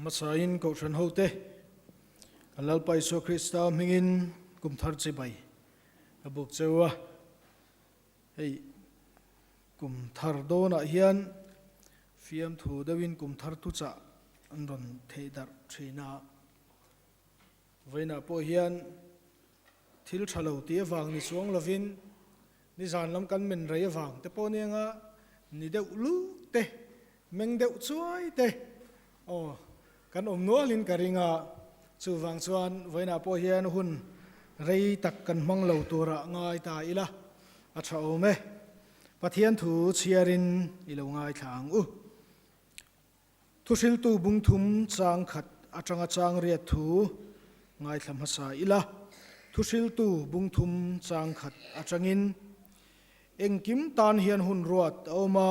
Hmasain Kohhran hote kan Lalpa Isua Krista hmingin kum thar chibai ka buk cheu a. Hei kum thar dawnah hian fiamthu deuhin kum thar tuchah an rawn theih darh thin a. Vawiinah pawh hian thil tha lo tih avang ni chuang lovin nizan lam kan men rei avang te pawh nia nga ni deuh luk te, meng deuh chuai te aw kan awm nualin ka ring a. Chuvang chuan vawiinah pawh hian hun rei tak kan hmang lo turah ngai ta ila a tha awm e. Pathian thu chhiarin i lo ngaithla ang u. Thuhriltu bungthum chang khat atanga chang riat thu ngaithla hmasa ila, Thuhriltu bungthum chang khat atangin engkim tan hian hun ruat a awm a,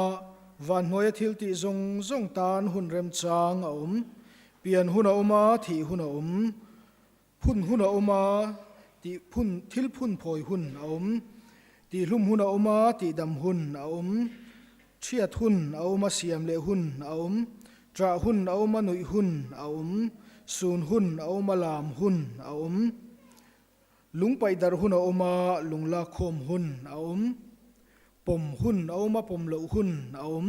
vanhnuaia thil tih zawng zawng tan hun remchang a awm, pian hun a awm a, thih hun a awm, phun hun a awm a, tih phun thil phun phawi hun a awm, tihhlum hun a awm a, tihdam hun a awm, Chhiat hun a awm a, siam leh hun a awm, ṭah hun a awm a, nuih hun a awm, sun hun a awm a, lam hun a awm, lung paih darh hun a awm a, lung lak khawm hun a awm, pawm hun a awm a, pawm loh hun a awm,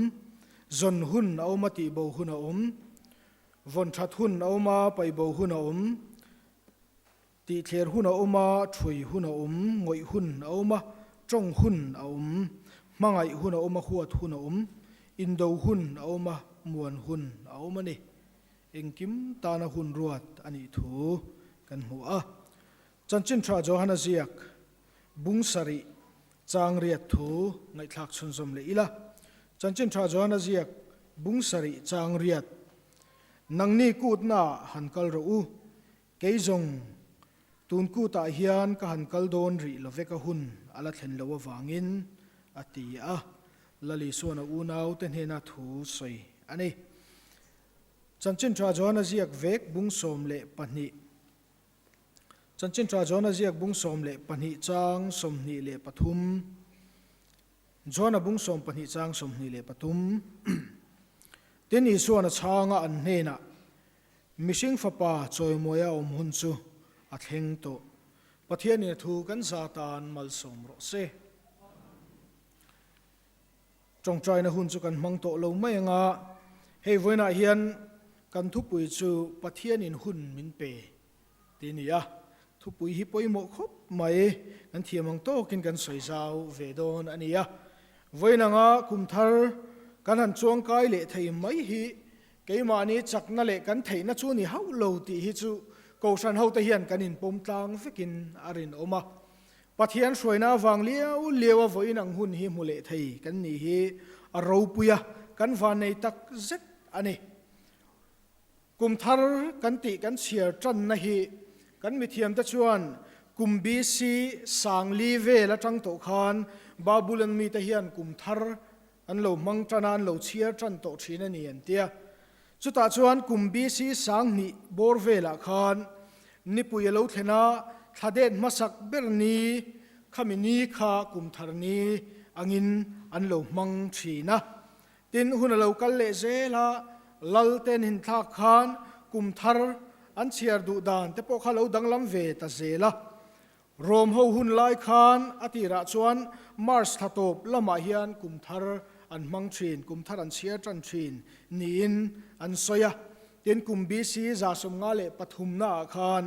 zawn hun a awm a, tihbo hun a awm, vawn ṭhat hun a awm a, paihbo hun a awm, Tihthler hun a awm a, ṭhui hun a awm, ngawih hun a awm a, ṭawng hun a awm, hmangaih hun a awm a, huat hun a awm, indo hun a awm a, muan hun a awm a ni. Engkim tana hun ruat a nih thu kan hmu a. Chanchin Ṭha Johana ziak bung sarih chang riat thu ngaihthlak chhunzawm leh ila. Chanchin Ṭha Johana ziak bung sarih chang riat, Nangni kutna ah han kal rawh u, Kei zawng, tun kutah hian ka han kal dawn rih lo vek a hun a la thlen loh avangin, a ti a. Lali chuan a unaute hnena thu sawi a ni. Chanchin Tha Johana ziak vek bung 12 Chanchin Tha Johana ziak bung 12 chang 23 Johana bung 12 chang 23 Tin Isuan a chhanga an hnenah Mihring fapa chawimawi a awm hun chu a thleng tawh. Pathianin a thu kan za tan malsawm rawh se. Tawngtaina hun chu kan hmang tawh lo mai anga, hei vawiinah hian kan thupui chu Pathianin hun min pe tih a ni a. Thupui hi pawimawh khawp mai, kan thiam ang tawkin kan sawi zau ve dawn a ni a. Vawiin anga kum thar kan han chuangkai leh thei mai hi Keimahni chakna leh kan theihna chu ni hauh lo tih hi chu Kohhran hote hian kan inpawm tlang vekin a rinawm a. Pathian hruaina avang liau liau a vawiin ang hun hi hmu leh thei kan nih hi a ropui a, kan vannei tak zet a ni. Kum thar kan tih kan chhiar tanna hi kan mithiamte chuan kum BC sangli vel atang tawh khan Babulon mite hian kum thar An lo hmang tan a, an lo chhiar tan tawh thin a ni an ti a. Chutah chuan kum BC 2000 bawr velah khan nipui a lo thlen a, thla det hmasak ber ni khami ni kha kum thar ni angin an lo hmang thin a. Tin, hun a lo kal leh zel a, lal te an inthlak khan kum thar an chhiar duh dan te pawh kha lo danglam ve ta zel a. Rom ho hun lai khan a tirah chuan March thla tawp lamah hian kum thar an hmang thin, kum thar an chhiar tan thin niin an sawi a. Tin, kum BC 153 naah khan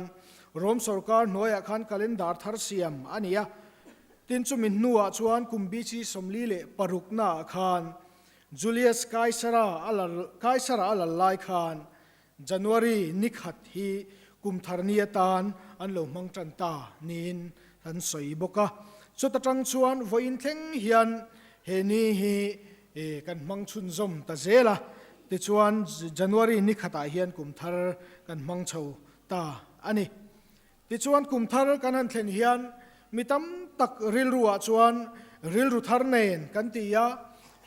Rom sorkar hnuaiah khan calendar thar siam a ni a. Tin, chumi hnuah chuan kum BC 46 naah khan Julius Kaisara a lal lai khan January ni khat hi kum thar ni atan an lo hmang tan ta niin an sawi bawk a. Chuta tang chuan vawiin thleng hian he ni hi kan hmang chhunzawm ta zel a, tichuan January ni khatah hian kum thar kan hmang chho ta a ni. Tichuan kum thar kan han thlen hian mi tam tak rilruah chuan rilru thar nen kan ti a,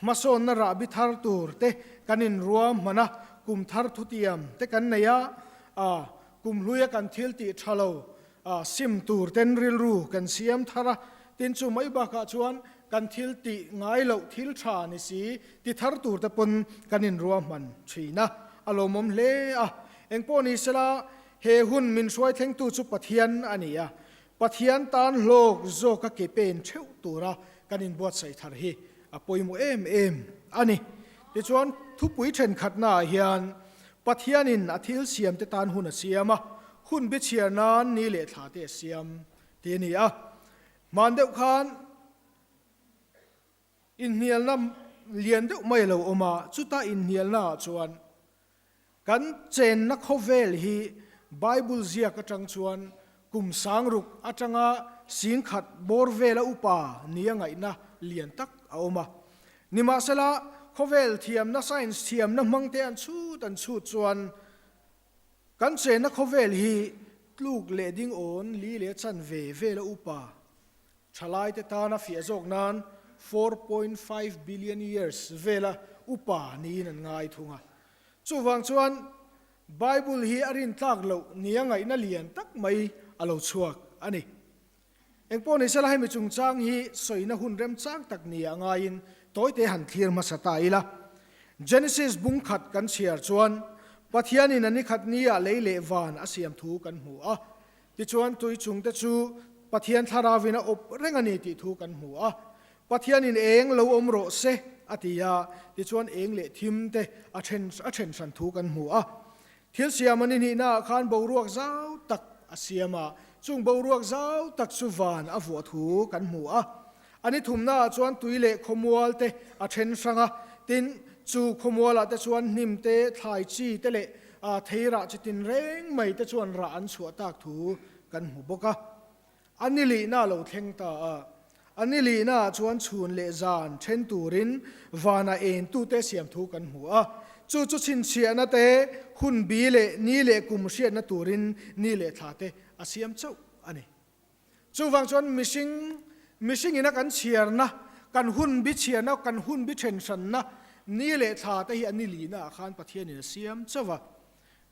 hmasawnna rahbi thar tur te kan inruam hman a, kum thar thutiam te kan nei a, a kum hluia kan thil tih tha lo a sim tur ten rilru kan siam thar a, tin chu mai bakah chuan kan thil tih ngai loh thil tha ni si ti thar tur te pawn kan inruahman thin a, a lawmawm hle a. Engpawh ni sela, he hun min hruai thlengtu chu Pathian a ni a, Pathian tan hlawk zawka ke pen theuh tura kan inbuatsaih thar hi a pawimawh em em a ni. Tichuan, thupui thenkhatnaah hian Pathianin a thil siamte tan hun a siam a, hun bichhiar nan ni leh thla te a siam tih a ni a. Hman deuh khan inhnialna lian deuh mai a lo awm a, chuta inhnialnaah chuan Kan chenna khawvel hi Bible ziak atang chuan kum sangruk atanga singkhat bawr vela upa nia ngaihna lian tak a awm a. Nimahsela, khawvel thiamna, science thiamna hmangte an chhut an chhut chuan kan chenna khawvel hi tluk leh ding awn li leh chanve vela upa Thalaite tana fiah zawk nan 4.5 billion years vela upa niin an ngai thung a. Chuvang chuan Bible hi a rintlak loh nia ngaihna lian tak mai a lo chhuak a ni. Engpawh ni sela hemi chungchang hi sawina hun remchang tak nia ngaiin tawite han thlir hmasa ta ila. Genesis bung khat kan chhiar chuan Pathianin a nikhat nia lei leh van a siam thu kan hmu a. Tichuan, tui chungte chu Pathian Thlarauin a awp reng a ni tih thu kan hmu a. Pathianin eng lo awm rawh se a ti a, tichuan eng leh thim te a then a then hran thu kan hmu a. Thil siam an inihnaah khan boruak zau tak a siam a, chung boruak zau tak chu van a vuah thu kan hmu a. A ni thumnaah chuan tui leh khawmual te a then hrang a, tin, chu khawmualah te chuan hnim te, thlai chi te leh theirah chi tin reng mai te chuan rah an chhuah tak thu kan hmu bawk a. A ni lihna a lo thleng ta a, a ni lihnaah chuan chhun leh zan then turin vanah entute siam thu kan hmu a, chu chu chhinchhiahna te, hun bi leh ni leh kum hriatna turin ni leh thla te a siam chauh a ni. Chuvang chuan mihring, mihring ina kan chhiarna, kan hun bi chhiarna, kan hun bi then hranna, ni leh thla te hi a ni lihna ah khan Pathianin a siam chauh a.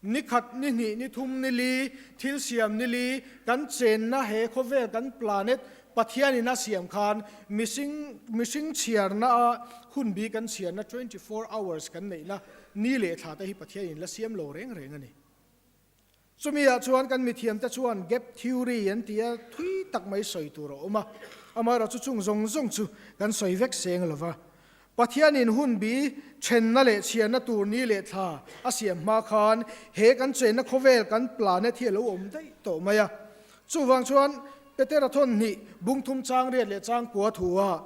Ni khat, ni hnih, ni thum, ni li, thil siam ni li, kan chenna he khawvel kan planet Pathianin a siam khan mihring, mihring chhiarna a hun bi kan chhiarna 24 hours kan neihna ni leh thla te hi Pathianin la siam lo reng reng a ni. Chumi ah chuan kan mithiamte chuan gap theory an ti a, thui tak mai sawi tur a awm a, amaherawh chu chung zawng zawng chu kan sawi vek seng lo va. Pathianin hun bi thenna leh chhiarna tur ni leh thla a siam hma khan he kan chenna khawvel kan planet hi a lo awm daih tawh mai a. Chuvang chuan Petera thawn hnih bungthum chang riat leh chang kua thu a,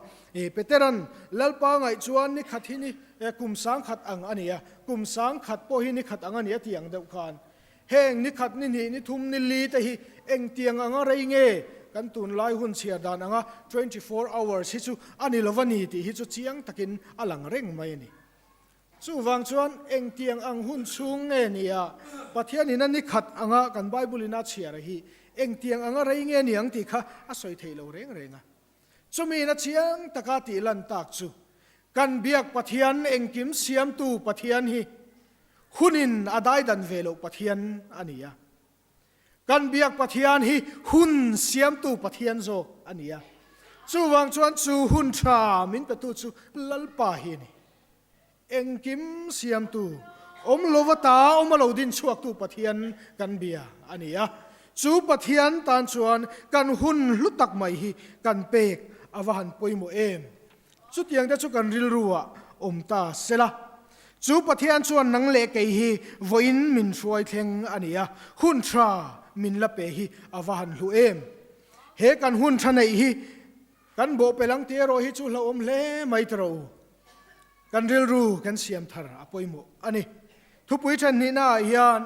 Petera'n Lalpa ngaih chuan ni khat hi ni kum sang khat ang a ni a, kum sang khat pawh hi ni khat ang a ni a ti ang deuh khan. Heng ni khat, ni hnih, ni thum, ni li te hi engtiang anga rei nge kan tunlai hun chhiar dan anga 24 hours hi chu a ni lova ni tih hi chu chiang takin a lang reng mai a ni. Chuvang chuan engtiang ang hun chhung nge ni a Pathianin a ni khat anga kan Bible in a chhiar hi engtiang anga rei nge ni ang tih kha a sawi theih lo reng reng a. Chumi na chiang taka tih lan tak chu kan biak Pathian engkim siamtu Pathian hi hunin a daidan ve loh Pathian a ni a. Kan biak Pathian hi hun siamtu Pathian zawk a ni a. Chuvang chuan chu hun tha min petu chu Lalpa hi a ni. Engkim siamtu, awm lova ta awm a lo din chhuaktu Pathian kan bia a ni a. Chu Pathian tan chuan kan hun hlu tak mai hi kan pek a va han pawimawh em! Chutiang te chu kan rilru ah awm ta sela. Chu Pathian chuan nang leh kei hi vawiin min hruai thleng a ni a, hun tha min la pe hi a va han hlu em! He kan hun tha neih hi Kan bawhpelh ang tih erawh hi chu hlauhawm hle mai ta rawh u. Kan rilru kan siam thar a pawimawh a ni. Thupui then hnihna ah hian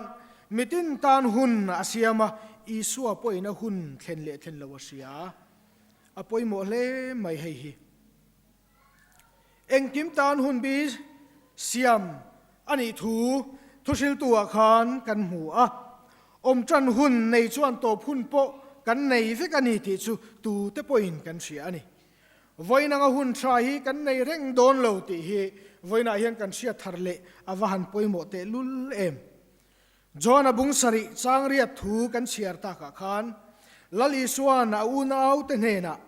mitin tan hun a siam a, Isua pawhin a hun thlen leh thlen lo a hria. A pawimawh hle mai hei hi. Engkim tan hun bi siam a nih thu thuhriltu ah khan kan hmu a. Awm tan hun nei chuan tawp hun pawh kan nei vek a ni tih chu tute pawhin kan hria a ni. Vawiin anga hun tha hi kan nei reng dawn lo tih hi vawiinah hian kan hriat thar leh a va han pawimawh tehlul em. John-a bung sarih changriat thu kan chhiar takah khan Lal Isua'n a unaute hnenah,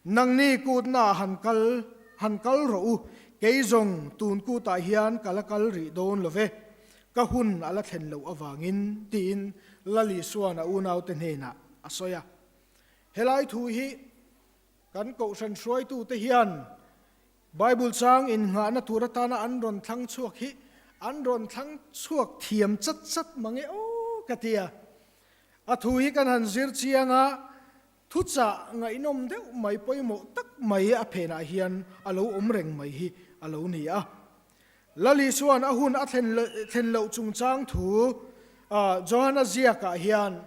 Nangni kutnaah han kal, han kal rawh u, kei zawng tun kutah hian ka la kal rih dawn lo ve. Ka hun a la thlen loh avangin, tiin Lal Isua'n a unaute hnenah a sawi a. Helai thu hi kan kohhran hruaitute hian Bible chang innghahna tur atana an rawn thlang chhuak hi an rawn thlang chhuak thiam chat chat mang e aw ka ti a. A thu hi kan han zir chiang a, thuchah ngaihnawm deuh mai pawimawh tak mai a phenah hian a lo awm reng mai hi a lo ni a. Lal Isua'n a hun a thlen loh chungchang thu Johana ziakah hian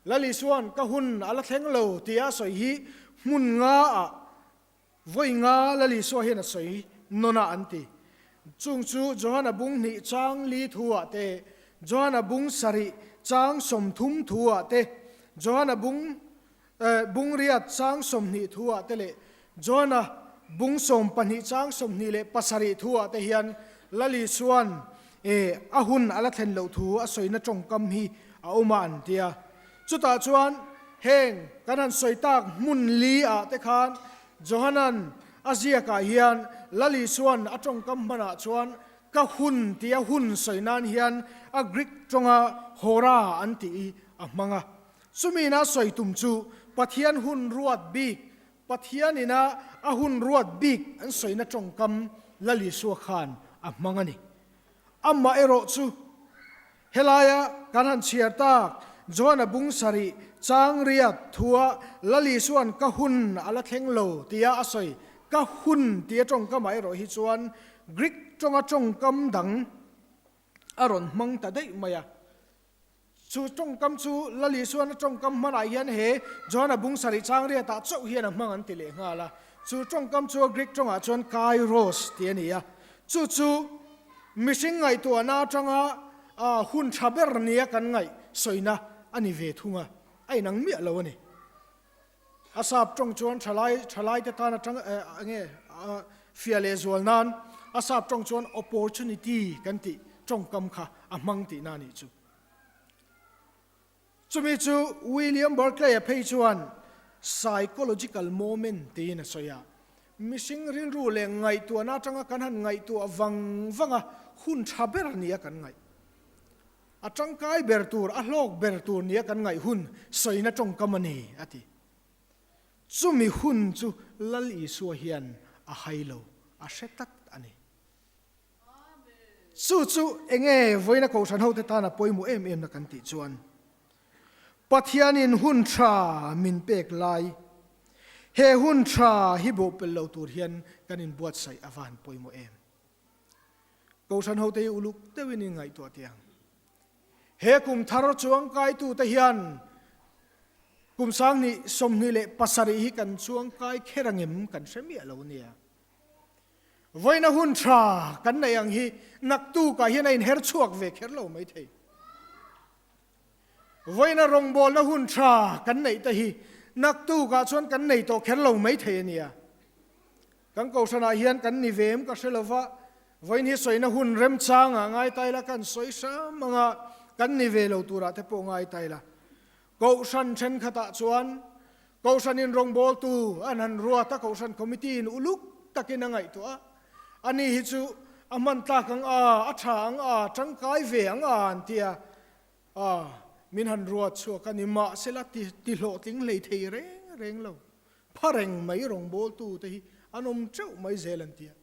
Lal Isua'n ka hun a la thleng lo tia a sawi hi hmun ngaah Vawi nga Lal Isua hian a sawi nawn a an ti. Chung chu Johana bung hnih chang li thu ah te, Johana bung sarih chang 30 thu ah te, Johana bung bung riat chang 20 thu ah te leh Johana bung 12 chang 27 thu ah te hian Lal Isua'n a hun a la thlen loh thu a sawina tawngkam hi a awm a an ti a. Chutah chuan heng kan han sawi tak hmun li ah te khan Johanan a ziak ah hian Lal Isua'n a tawngkam hman ah chuan ka hun tia hun sawi nan hian a Greek tawnga hora an tih hi a hmang a. Chumi ina sawi tum chu Pathian hun ruat bik, Pathian ina a hun ruat bik an sawina tawngkam Lal Isua khan a hmang a ni. Amah erawh chu Helaia kan han chhiar tak, Johana bung sarih chang riat thua Lal Isua'n ka hun a la thleng lo tia a sawi. Ka hun tia tawngkamah erawh hi chuan Greek tawnga tawngkam dang a rawn hmang ta daih mai a. Chu tawngkam chu Lal Isua'n a tawngkam hmanah hian he Johana bung sarih chang riatah chauh hian a hmang an ti leh nghal a. Chu tawngkam chu Greek tawngah chuan kairos tih a ni a. Chu chu Mihring ngaihtuahna atanga hun tha ber nia kan ngaih sawina a ni ve thung a, a inang miah lo a ni. A sap tawng chuan thalai thalaite tan atang enge fiah leh zual nan a sap tawng chuan opportunity kan tih tawngkam kha a hmang tihna a nih chu. Chumi chu William Barclay-a phei chuan psychological moment tiin a sawi a. Mihring rilru leh ngaihtuahna atanga kan han ngaihtuah vang vang a, hun tha ber nia kan ngaih. A tangkai ber tur, a hlawk ber tur nia kan ngaih hun sawina tawngkam a ni, a ti. Chumi hun chu Lal Isua hian a hai lo, a hre tlat a ni. Chu chu enge vawiina kohhran hote tana pawimawh em em na kan tih chuan Pathianin hun tha min pek lai, he hun tha hi bawhpelh lo tur hian kan inbuatsaih a van pawimawh em. Kohhran hote hi uluk deuhin in ngaihtuah teh ang. He kum thar chuangkaitute hian kum 2027 hi kan chuangkai kher angem kan hre miah lo nia. Vawiina hun tha kan neih ang hi naktukah hian a inher chhuak ve kher lo mai thei. Vawiina rawngbawlna hun tha kan neih te hi naktukah chuan kan nei tawh kher lo mai thei a nia. Kan kohhranah hian kan ni ve em ka hre lo va, vawiin hi sawina hun remchangah ngai ta ila kan sawi hram ang a, kan ni ve lo turah te pawh ngai ta ila. Kohhran thenkhatah chuan Kohhran in rawngbawltu an han ruat a, Kohhran Committee in uluk takin a ngaihtuah a, ani hi chu a hman tlak ang a, a tha ang a, tangkai ve ang a an ti a, a min han ruat chhuak a ni, mahsela ti ti hlawhtling hlei thei reng reng lo, pha reng mai rawngbawltu te hi an awm teuh mai zel an ti a.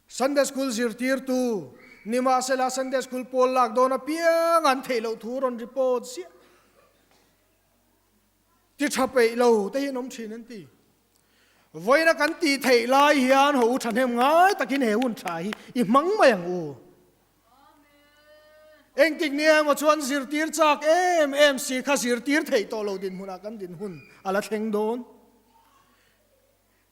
Sunday School zirtirtu, nimahsela Sunday School pawl lak dawn apiang an theih loh thu rawn report ziah. Ti tha peih lo te hi an awm thin an ti. Vawiina kan tih theih lai hian ho u thahnem ngai takin he hun tha hi i hmang mai ang u. Engtik nia emaw chuan zirtir chak em em si kha zirtir theih tawh lo dinhmunah kan dinhmun a la thleng dawn.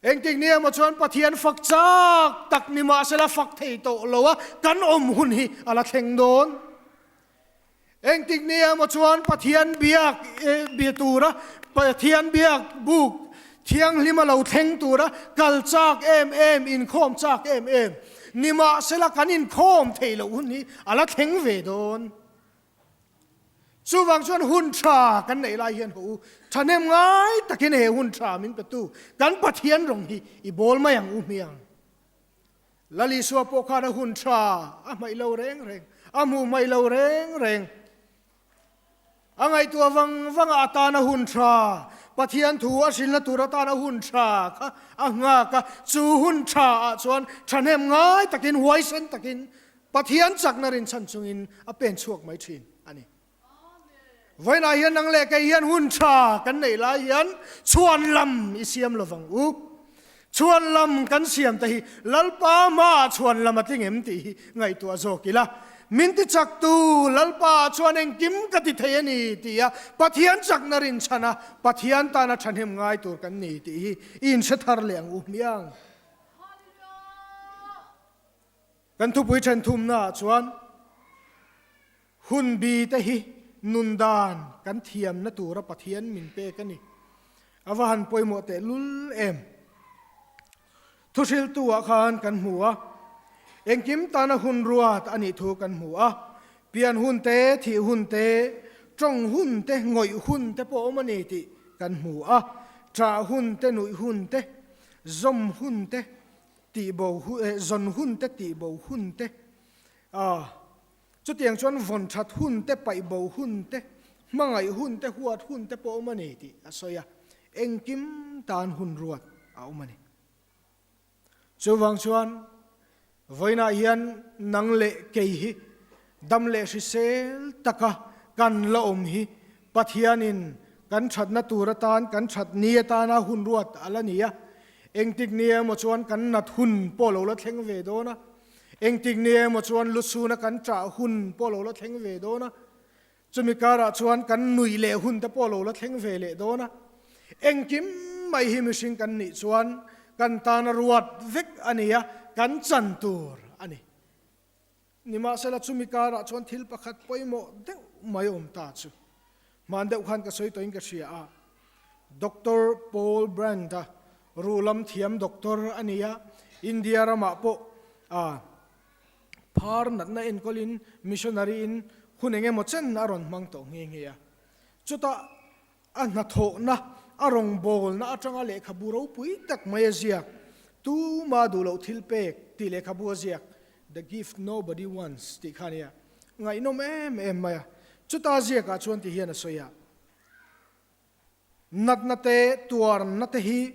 Engtik nia emaw chuan Pathian fak chak tak ni mahsela fak thei tawh lo a kan awm hun hi a la thleng dawn. Engtik nia emaw chuan Pathian biak bia tura Pathian biak buk thianghlim a lo thleng tura kal chak em em, inkhawm chak em em ni mahsela kan inkhawm theih loh hun hi a la thleng ve dawn. Chuvang chuan hun tha kan neih lai hian haw u, thahnem ngai takin he hun tha min petu kan Pathian rawng hi i bawl mai ang u hmiang. Lal Isua pawh khan a hun tha a hmaih lo reng reng. A hmuh hmaih lo reng reng. A ngaihtuah vang vanga a tana hun tha, Pathian thu a hrilhna tur atana hun tha kha a nghak a, chu hun tha ah chuan thahnem ngai takin, huaisen takin Pathian chakna rinchhan chungin a pen chhuak mai thin a ni. Vawiinah hian nang leh kei hian hun tha kan neih lai hian chhuan lam i siam lovang u. Chhuan lam kan siam te hi Lalpa hmaah chhuan lam a tling em tih hi ngaihtuah zawk ila. Min ti chaktu Lalpa ah chuan engkim ka ti thei a ni ti a Pathian chakna rinchhan a Pathian tana thahnem ngai tur kan ni tih hi i inhre thar leh ang u hmiang. Kan thupui then thumna ah chuan hun bi te hi nun dan kan thiamna tura Pathian min pek a ni. A va han pawimawh teh lul em. Thuhriltu ah khan kan hmu a, engkim tana hun ruat a nih thu kan hmu a, pian hun te, thih hun te, tawng hun te, ngawih hun te pawh a awm a ni tih kan hmu a, ṭah hun te, nuih hun te, zawm hun te, tih bo eh zawn hun te, tih bo hun te, ah chutiang chuan vawn that hun te, paih bo hun te, hmangaih hun te, huat hun te pawh a awm a ni tih a sawi a, engkim tan hun ruat a awm a ni. Chuvang chuan vawiinah hian nang leh kei hi dam leh hrisel taka kan la awm hi Pathianin kan thatna tur atan, kan that ni atana hun ruat a la ni a. Engtik ni emaw chuan kan nat hun pawh lo la thleng ve dawn a. Engtik ni emaw chuan lusuna kan ṭah hun pawh lo la thleng ve dawn a. Chumi karah chuan kan nuih leh hun te pawh lo la thleng ve leh dawn a. Engkim mai hi mihring kan nih chuan kan tana ruat vek a ni a, kan chan tur a ni. Nimahsela chumi karah chuan thil pakhat pawimawh deuh mai awm ta chu hman deuh khan ka sawi tawhin ka hria a. Doctor Paul Brand-a ruhlam thiam doctor a ni a, India ramah pawh a phar natna enkawlin missionary in hun eng emaw chen a rawn hmang tawh nghe nghe a. Chutah a hnathawhna, a rawngbawlna atanga lehkhabu ropui tak mai a ziak, Tuma duh loh thil pek tih lehkhabu a ziak, The Gift Nobody Wants tih kha a nia. Ngaihnawm em em mai a. Chuta ziakah chuan ti hian a sawi a, Natna te, tuarna te hi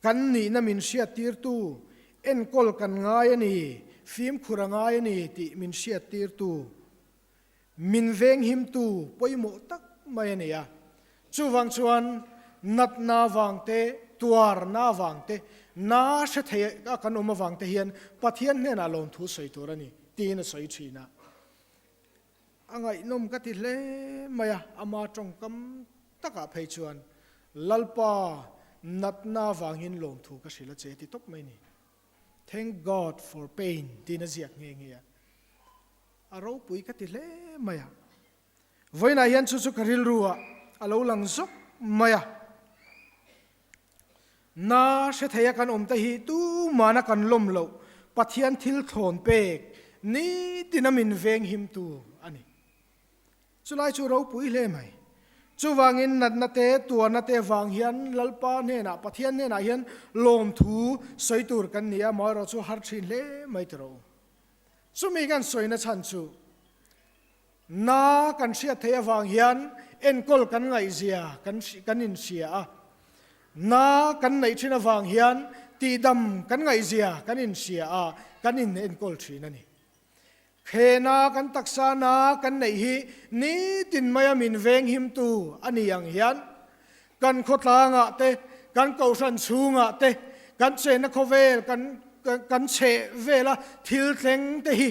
kan nihna min hriattirtu, enkawl kan ngai a ni, fimkhur a ngai a ni tih min hriattirtu, Min venghimtu pawimawh tak mai a ni a. Chuvang chuan natna avang te, tuarna avang te, na hre thei a kan awm avang te hian Pathian hnenah lawmthu sawi tur a ni tiin a sawi thin a. A ngaihnawm ka ti hle mai a, ama tawngkam takah phei chuan Lalpa natna avangin lawmthu ka hrilh a che ti tawp mai a ni. Thank God for pain tiin a ziak nghe nghe a. A ropui ka ti hle mai a. Vawiinah hian chu chu ka rilru ah a lo lang zawk mai a. Na hre thei a kan awm te hi tumana kan lawm loh Pathian thil thlawn pek nitin a min veng him tu a ni. Chulai chu ropui hle mai. Chuvangin natna te, tuarna te vang hian Lalpa hnenah, Pathian hnenah hian lawmthu sawi tur kan ni a, amaherawh chu har thin hle mai tiraw u. Chumi kan sawina chhan chu na kan hriat theih avang hian enkawl kan ngaihzia kan kan inhria a, na kan neih thin avang hian tihdam kan ngaihzia kan inhria a, kan in enkawl thin a ni. Khena kan taksa na kan neih hi nitin maia min venghimtu a ni ang hian kan khawtlangah te, kan kohhran chhungah te, kan chenna khawvel kan kan chheh vela thil thleng te hi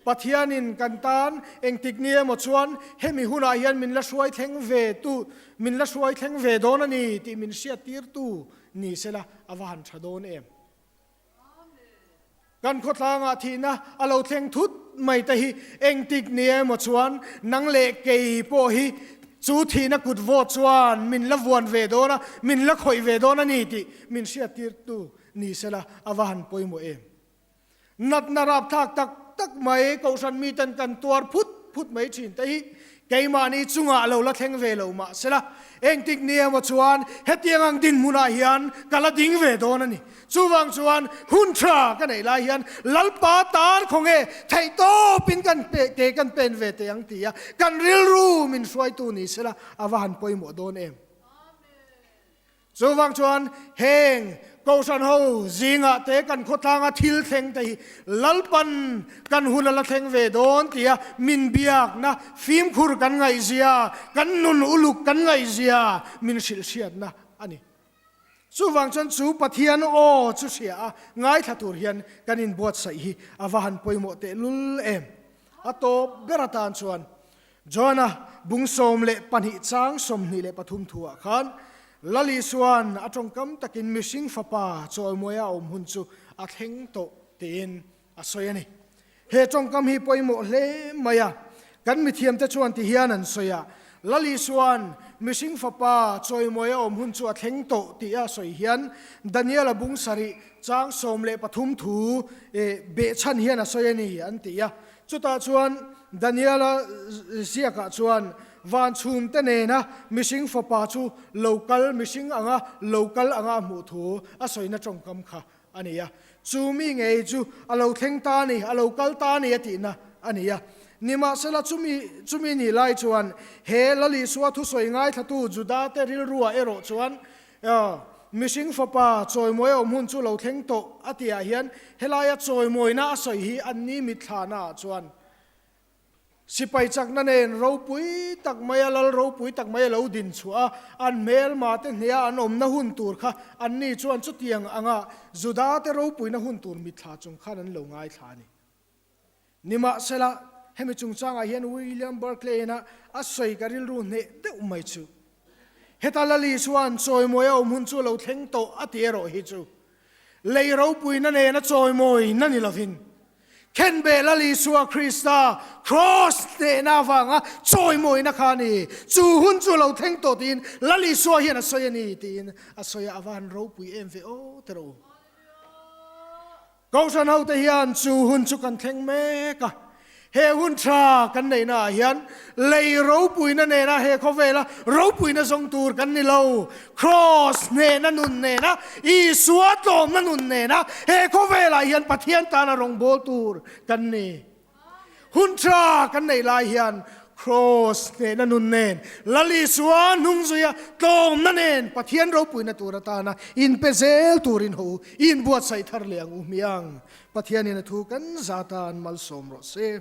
Pathianin kan tan engtik ni emaw chuan hemi hunah hian min la hruai thleng ve tu, min la hruai thleng ve dawn a ni tih min hriattirtu ni sela a va han tha dawn em. Kan khawtlangah thihna a lo thleng thut mai te hi engtik ni emaw chuan nang leh kei pawh hi chu thihna kut vawt chuan min la vuan ve dawn a, min la khawih ve dawn a ni tih min hriattirtu ni sela a va han pawimawh em. Natna rapthlak tak tak mai Kohhran miten kan tuar phut phut mai thin te hi. Keimahni chungah lo la thleng ve lo mah sela, engtik ni emaw chuan hetiang ang dinhmunah hian ka la ding ve dawn a ni. Chuvang chuan hun tha ka neih lai hian Lalpa tan khawnge theihtawpin kan ke kan pen ve teh ang ti a, kan rilru min hruaitu ni sela a va han pawimawh dawn em? Chuvang chuan heng Kohhran ho zingah te kan khawtlanga thil thleng te hi Lalpan kan hun a la thleng ve dawn tia min biakna, fimkhur kan ngaihzia, kan nun uluk kan ngaihzia min hrilh hriatna a ni. Chuvang chuan chu Pathian aw chu hria a ngaithla tur hian kan inbuatsaih hi a va han pawimawh tehlul em. A tawp ber atan chuan John-a bung 12 chang 23 thuah khan Lal Isua'n a tawngkam takin mihring fapa chawimawi a awm hun chu a thleng tawh tiin a sawi a ni. He tawngkam hi pawimawh hle mai a, kan mithiamte chuan ti hian an sawi a, Lal Isua'n mihring fapa chawimawi a awm hun chu a thleng tawh tih a sawi hian Daniel-a bung sarih chang 13 thu behchhan hian a sawi a ni an ti a. Chutah chuan Daniela ziakah chuan van chhumte nena mihring fapa chu lo kal, mihring anga lo kal anga a hmuh thu a sawina tawngkam kha a ni a. Chu mi ngei chu a lo thleng ta a ni, a lo kal ta a ni a tihna a ni a. Nimahsela chumi chumi ni lai chuan he Lal Isua thusawi ngaithlatu Judate rilruah erawh chuan Mihring fapa chawimawi a awm hun chu lo thleng tawh a tihah hian helaia chawimawina a sawi hi an ni mitthlana ah chuan sipai chakna nen ropui tak maia lal ropui tak mai a lo din chhuah a, an hmelma te hneha an awmna hun tur kha an ni chuan chutiang anga Juda te ropuina hun tur mitthla chung khan an lo ngaithla a ni. Nimahsela, hemi chungchangah hian William Barclay-in-a a sawi ka rilru hneh deuh mai chu. Heta Lali chuan chawimawi a awm hun chu lo thleng tawh a ti erawh hi chu lei ropuina nena chawimawi na ni lovin, Khenbeh Lali Isua Krista Kraws hnehna avanga chawimawina kha a ni. Chu hun chu lo thleng tawh tiin Lali Isua hian a sawi a ni tiin a sawi a, a va han ropui em ve aw teh rawh u. Kohhran hote hian chu hun chu kan thleng mek a, he hun tha kan neihna ah hian lei ropuina nena he khawvela ropuina zawng tur kan ni lo. Kraws hnehna nun nena, Isua tlawmna nun nena he khawvelah hian Pathian tana rawngbâwl tur kan ni. Hun tha kan neih lai hian Kraws hnehna nun nen, Lal Isua hnung zuia tlawmna nen Pathian ropuina tur atana inpe zel turin ho i inbuatsaih thar leh ang u hmiang. Pathianin a thu kan zatan malsawm rawh se.